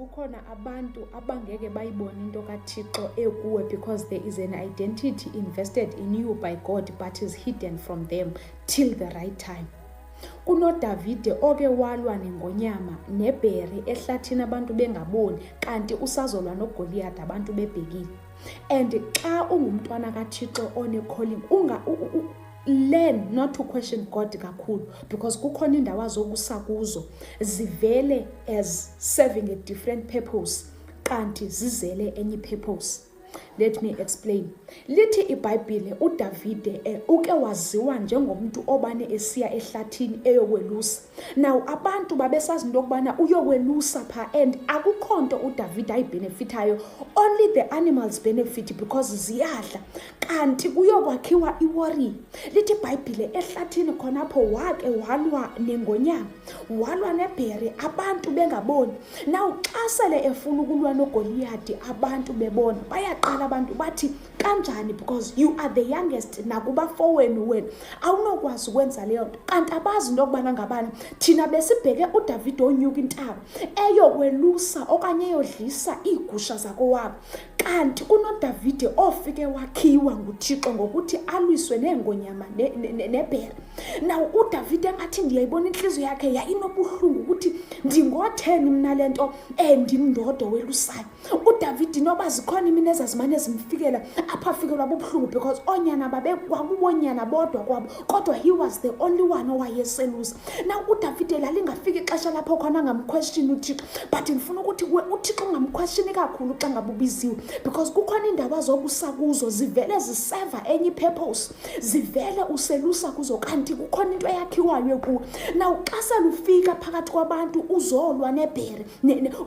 Kukhona abantu abangeke bayibone into kaThixo ekuwe because there is an identity invested in you by God but is hidden from them till the right time. KunoDavide oke walwa nengonyama nebhere ehlathini abantu bengaboni, kanti usazolwa noGoliyati abantu bebhekile. And xa ungumntwana kaThixo one-calling, unga learn not to question God kakhulu, because kukhona iindawo azokusa kuzo zivele as serving a different purpose, kanti zizele enye purpose. Let me explain. Lithi iBhayibhile uDavide uke waziwa njengomntu obane esiya ehlathini eyokwelusa. Now abantu babesazi into yokubana uyokwelusa phaa, and akukho nto uDavide ayibenefithayo, only the animals benefit because ziyadla, kanti kuyokwakhiwa iwarrior. Lithi iBhayibhile ehlathini khonapho wake walwa nengonyama, walwa nebhere abantu bengaboni. Now xa sele efuna ukulwa noGoliyadi abantu bebona, bayaqala abantu bathi, "Kanjani? Because you are the youngest nakubafowenu, wena awunokwazi ukwenza leyo nto." Kanti abazi into yokubana ngabani, thina besibheke uDavide onyuka intaba eyokwelusa okanye eyodlisa iigusha zakowabo, kanti kunoDavide ofike wakhiwa nguThixo ngokuthi alwiswe neengonyama nebhere. Now uDavide, engathi ndiyayibona intliziyo yakhe yayinobuhlungu ukuthi, "Ndingotheni mna le nto ndim ndodwa welusayo?" UDavide, noba zikhona imini ezazimane zimfikela apho afikelwa bubuhlungu, because oonyana babe kwakubonyana bodwa kwabo, kodwa he was the only one owayeselusa. Now uDavide lalingafika ixesha lapho khona angamquestioni uThixo, but ndifuna ukuthi kuwe, uThixo ungamquestioni kakhulu xa ngabe ubiziwe, because kukhona iindawo azokusa kuzo zivele ziseva enye ipurpose, zivele uselusa kuzo, kanti kukhona into eyakhiwayo kuwe. Now xa selufika phakathi kwabantu uzolwa nebhere,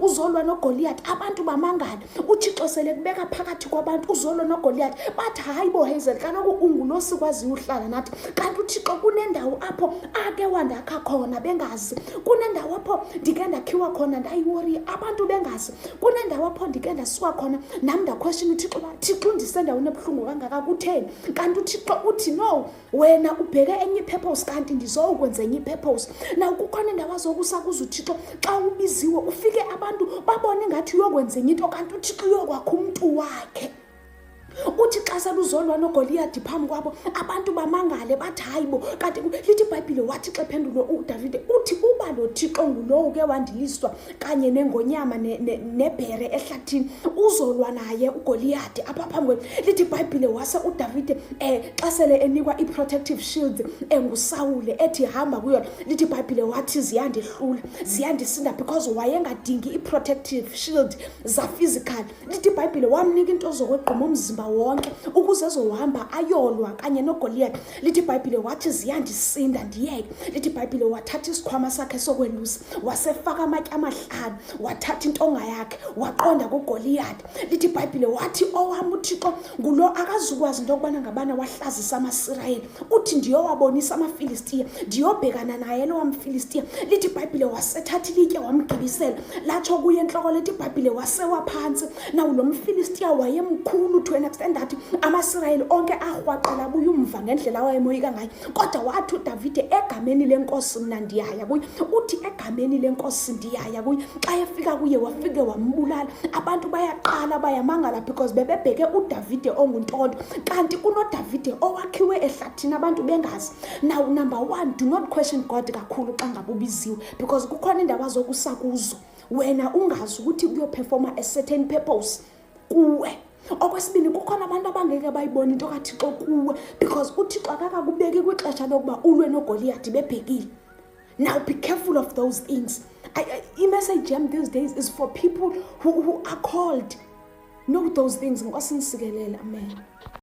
uzolwa noGoliyati, abantu bamangala. UThixo sele kubeka phakathi kwabantu, uzolwa noGoliyati, bathi, "Hayi bo, Hazel, kaloku ungulo sikwaziyo uhlala nathi." Kanti uThixo kunendawo apho ake wandakha khona bengazi, kunendawo apho ndike ndakhiwa khona ndayiwarrior abantu bengazi, kunendawo apho ndike ndasuka khona nam ndaquestiona uThixo uba, "Thixo, undisendaweni ebuhlungu kangaka, kutheni?" Kanti uThixo uthi, "No, wena ubheke enye ipurpose, kanti ndizowukwenza enye ipurpose." Now kukhona indawo azokusa kuzo uThixo xa ubiziwe, ufike abantu babone ingathi uyokwenza enye into, kanti uThixo uyokwakha umntu wakhe. Uthi xa seluzolwa noGoliyadi phambi kwabo abantu bamangale, bathi, "Hayi bo." Kanti lithi iBhayibhile wathi xa ephendulwe uDavide uthi, "Uba lo Thixo ngulowo ke wandiliswa kanye nengonyama nebhere ehlathini, uzolwa naye uGoliyadi apha phambi kwenu." Lithi iBhayibhile wase uDavide xa sele enikwa i-protective shield enguSawule, ethi, "Hamba kuyona," lithi iBhayibhile wathi, "Ziyandihlula, ziyandisinda," because wayengadingi i-protective shield za-physical. Lithi iBhayibhile wamnika into zokwegquma umzimba wonke ukuze ezohamba ayolwa kanye noGoliyati. Lithi iBhayibhile wathi, "Ziyandisinda, ndiyeke." Lithi iBhayibhile wathatha isikhwama sakhe sokwelusa, wasefaka amatye amahlanu, wathatha intonga yakhe, waqonda kuGoliyati. Lithi iBhayibhile wathi, "Owam uThixo ngulo akazukwazi into yokubana ngabana wahlazisa amaSirayeli." Uthi, "Ndiyowabonisa amaFilistiya, ndiyobhekana naye lo wamFilistiya." Lithi iBhayibhile wasethatha ilitye, wamgibisela, latsho kuye entloko. Lithi iBhayibhile wasewa phantsi. Naw lo mFilistiya wayemkhulu to an extent that amaSirayeli onke arhwaqela abuya umva ngendlela awayemoyika ngayo, kodwa wathi uDavide, "Egameni leNkosi mna ndiyaya kuye." Uthi, "Egameni leNkosi ndiyaya kuye." Xa efika kuye wafike wambulala. Abantu bayaqala bayamangala because bebebheke uDavide onguntondo, kanti kunoDavide owakhiwe ehlathini abantu bengazi. Now number one, do not question God kakhulu xa ngabe ubiziwe, because kukhona iindawo azokusa kuzo wena ungazi ukuthi kuyoperforma a certain purpose kuwe. Okwesibini, kukhona abantu abangeke bayibone into kaThixo kuwe because uThixo akakakubeki kwixesha lokuba ulwe noGoliyadi bebhekile. Now be careful of those things. I-message yam these days is for people who are called. Know those things. Nkosi nisikelele, amen.